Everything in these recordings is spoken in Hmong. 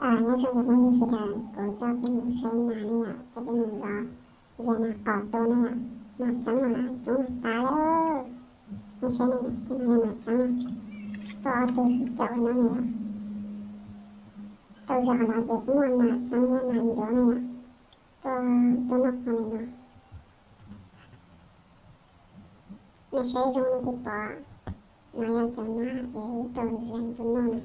Nyob zoo cov phooj ywg sawv daws, kuv coj peb mus saib nas ne yom, coj peb mus zov ze nas qos tua ne yom. Nas txeeb mas coob tas lawm. Nej saib ne, tej no yog nas txeeb, tuaj ob tug sib caum no ne yom. Rau zaum no ces kuj muaj nas txeeb thiab nas ncuav ne yom, tuaj tuaj noj qos li no. Nej saib zoo nej thiaj pom, no yog cov nas es ib tug zeeg tuaj noj na.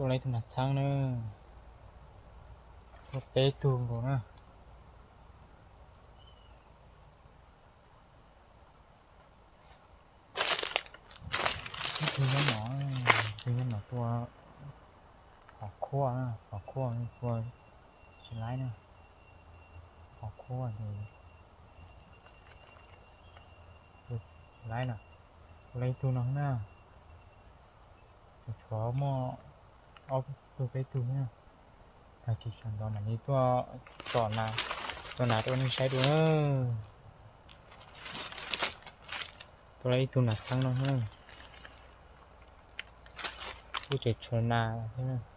Tuaj laib ib tug nas txheeb na. Tuaj peb tug nkaus na. Ib tug nyob no, ib tug nyob no tua qhov khuaj, qhov khuaj tua tsis laib na. Qhov khuaj ces tua tsis laib na. Tua laib ib tug no na. Tshuav muaj ob tug peb tug na. Tag kis sawv ntxov mam li tuaj tsom nas, tsom nas rau nej saib dua na. Tua laib ib tug nas txheeb no na. Kuj tseem tshuav nas thiab.